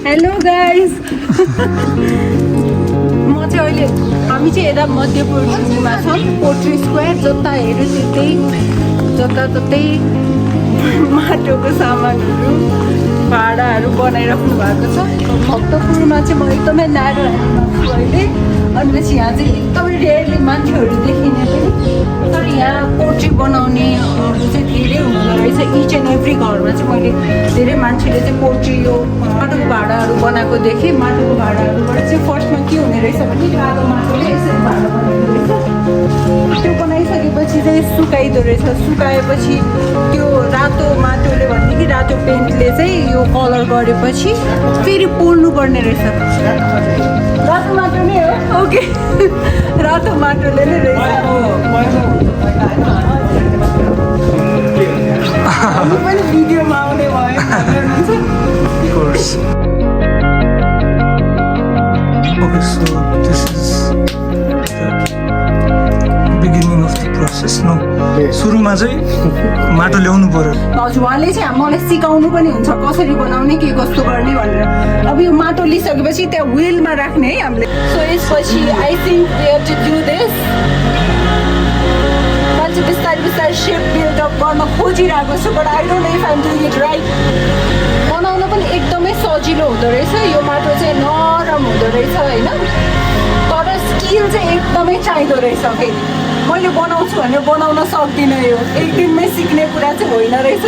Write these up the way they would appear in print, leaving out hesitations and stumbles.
Hello guys म चाहिँ अहिले हामी चाहिँ यता मध्यपूर्वमा छौँ पोट्री स्क्वायर जता हेऱ्यो त्यतै जताततै माटोको सामानहरू भाँडाहरू बनाइराख्नु भएको छ भक्तपुरमा चाहिँ म एकदमै न्यारो छु अहिले अनि यहाँ चाहिँ एकदमै रेयरली मान्छेहरू देखिने पनि तर यहाँ पोट्री बनाउनेहरू चाहिँ धेरै हुँदो रहेछ इच एन्ड एभ्री घरमा चाहिँ मैले धेरै मान्छेले चाहिँ पोट्री यो माटोको भाँडाहरू बनाएको देखेँ माटोको भाँडाहरूबाट चाहिँ फर्स्टमा के हुने रहेछ भने रातो माटोले यसरी भाँडा बनाइदो रहेछ त्यो बनाइसकेपछि चाहिँ सुकाइदो रहेछ सुकाएपछि त्यो रातो माटोले भन्ने कि रातो पेन्टले चाहिँ यो कलर गरेपछि फेरि पोल्नु पर्ने रहेछ रातो माटो नै हो ओके रातो माटोले नै रहेछ पनि भिडियोमा आउने भयो Okay, so this is the beginning of the process. No, सुरुमा चाहिँ माटो ल्याउनु पर्यो हजुर उहाँले चाहिँ मलाई सिकाउनु पनि हुन्छ कसरी बनाउने के कस्तो गर्ने भनेर अब यो माटो लिइसकेपछि त्यहाँ व्हिलमा राख्ने है हामीले सो यसपछि I think we have to do this मान्छे बिस्तारै बिस्तारै सेप बिल्डअप गर्न खोजिरहेको छु but I don't know if I'm doing it right बनाउन पनि एकदमै सजिलो हुँदो रहेछ यो माटो चाहिँ नरम हुँदो रहेछ होइन तर स्किल चाहिँ एकदमै चाहिँदो रहेछ फेरि मैले बनाउँछु भनेर बनाउन सक्दिनँ यो एक दिनमै सिक्ने कुरा चाहिँ होइन रहेछ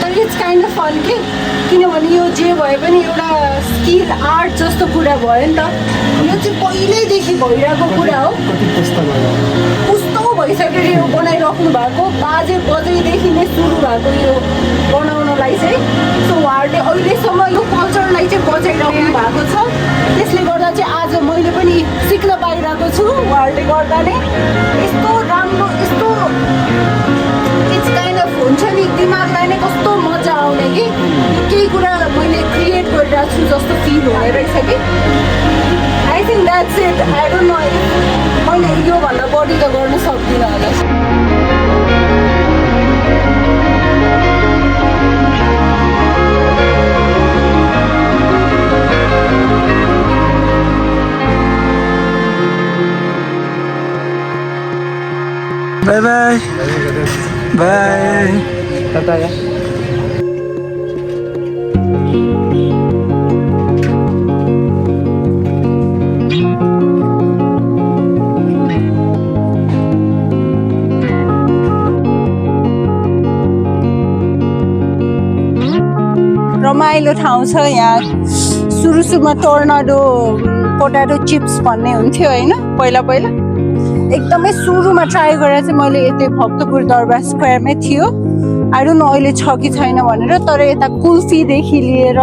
तर इट्स काइन्ड अफ फन के किनभने यो जे भए पनि एउटा स्किल आर्ट जस्तो कुरा भयो नि त यो चाहिँ पहिल्यैदेखि भइरहेको कुरा हो कस्तो भइसक्यो यो बनाइराख्नु भएको बाजे बजैदेखि नै सुरु भएको यो बनाउनलाई चाहिँ सो उहाँहरूले अहिलेसम्म यो कल्चरलाई चाहिँ बचाइराख्नु भएको छ त्यसले गर्दा चाहिँ आज मैले पनि सिक्न पाइरहेको छु उहाँहरूले गर्दा नै यस्तो राम्रो यस्तो इट्स काइन्ड अफ हुन्छ नि दिमागलाई नै कस्तो मजा आउने कि केही कुरा मैले क्रिएट गरिरहेको छु जस्तो फिल हुने रहेछ कि I think that's it I don't no मैले योभन्दा बढी त गर्न सक्दिनँ होला Bye bye. Bye. Tata ya. रमाइलो ठाउँ छ यहाँ सुरुमा टोर्नाडो पोटाटो चिप्स भन्ने हुन्थ्यो होइन पहिला पहिला एकदमै सुरुमा ट्राई गरेर चाहिँ मैले यतै भक्तपुर दरबार स्क्वायरमै थियो आई डोन्ट नो अहिले छ कि छैन भनेर तर यता कुल्फीदेखि लिएर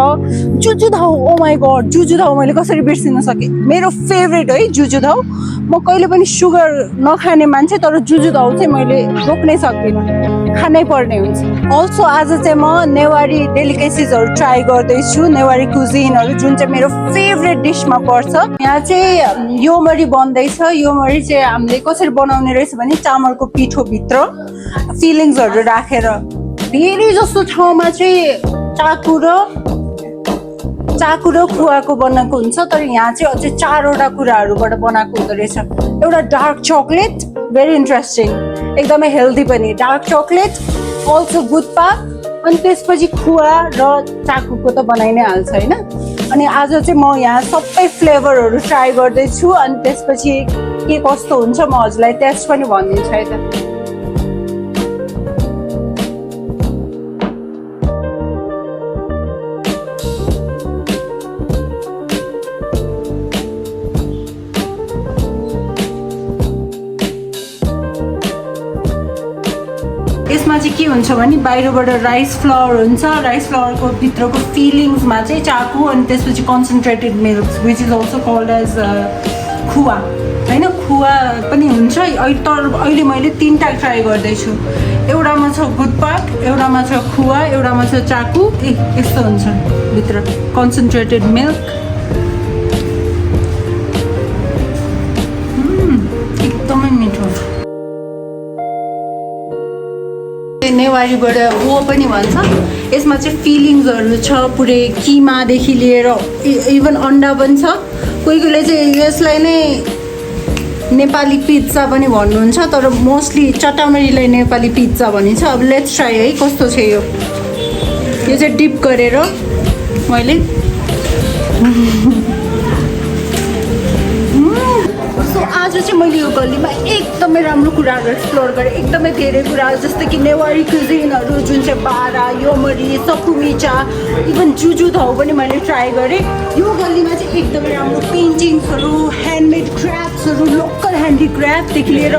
जुजुधाउ ओ माई गड जुजुधाउ मैले कसरी बिर्सिन सकेँ मेरो फेभरेट है जुजुधाउ म कहिले पनि सुगर नखाने मान्छे तर जुजुधाउ चाहिँ मैले रोक्नै सक्दिनँ खानै पर्ने हुन्छ अल्सो आज चाहिँ म नेवारी डेलिकेसिजहरू ट्राई गर्दैछु नेवारी कुजिनहरू जुन चाहिँ मेरो फेभरेट डिसमा पर्छ यहाँ चाहिँ योमरी बन्दैछ योमरी चाहिँ हामीले कसरी बनाउने रहेछ भने चामलको पिठोभित्र फिलिङ्सहरू राखेर धेरै जस्तो ठाउँमा चाहिँ चाकु र खुवाको बनाएको हुन्छ तर यहाँ चाहिँ अझै 4वटा कुराहरूबाट बनाएको हुँदो रहेछ एउटा डार्क चक्लेट भेरी इन्ट्रेस्टिङ एकदमै हेल्दी पनि डार्क चक्लेट अल्सो गुदपाक अनि त्यसपछि खुवा र चाकुको त बनाइ नै हाल्छ होइन अनि आज चाहिँ म यहाँ सबै फ्लेभरहरू ट्राई गर्दैछु अनि त्यसपछि के कस्तो हुन्छ म हजुरलाई टेस्ट पनि भनिदिन्छु है त यसमा चाहिँ के हुन्छ भने बाहिरबाट राइस फ्लावर हुन्छ राइस फ्लावरको भित्रको फिलिङ्समा चाहिँ चाकु अनि त्यसपछि concentrated milk which is also called as khoa होइन खुवा पनि हुन्छ तर अहिले मैले 3टा ट्राई गर्दैछु एउटामा छ गुदपाक एउटामा छ खुवा एउटामा छ चाकु यस्तो हुन्छ भित्र कन्सन्ट्रेटेड मिल्क एकदमै मिठो नेवारीबाट वो पनि भन्छ यसमा चाहिँ फिलिङ्सहरू छ पुरै किमादेखि लिएर इभन अन्डा पनि छ कोही कोहीले चाहिँ यसलाई नै नेपाली पिज्जा पनि भन्नुहुन्छ तर मोस्टली चटामरीलाई नेपाली पिज्जा भनिन्छ अब लेट्स ट्राई है कस्तो छ यो चाहिँ डिप गरेर मैले सो आज चाहिँ मैले यो गल्लीमा एकदमै राम्रो कुराहरू एक्सप्लोर गरेँ एकदमै धेरै कुराहरू जस्तै कि नेवारी क्युजिनहरू जुन चाहिँ बारा योमरी सकुमिचा इभन जुजु धाउ पनि मैले ट्राई गरेँ यो गल्लीमा चाहिँ एकदमै राम्रो पेन्टिङ्सहरू ह्यान्डमेड क्राफ्ट्सहरू लोकल ह्यान्डिक्राफ्टदेखि लिएर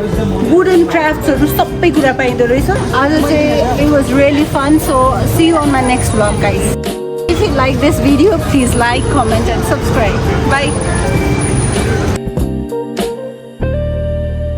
वुडन क्राफ्ट्सहरू सबै कुरा पाइँदो रहेछ आज चाहिँ it was really fun so see you on my next vlog guys If you like this video, please like, comment and subscribe. Bye.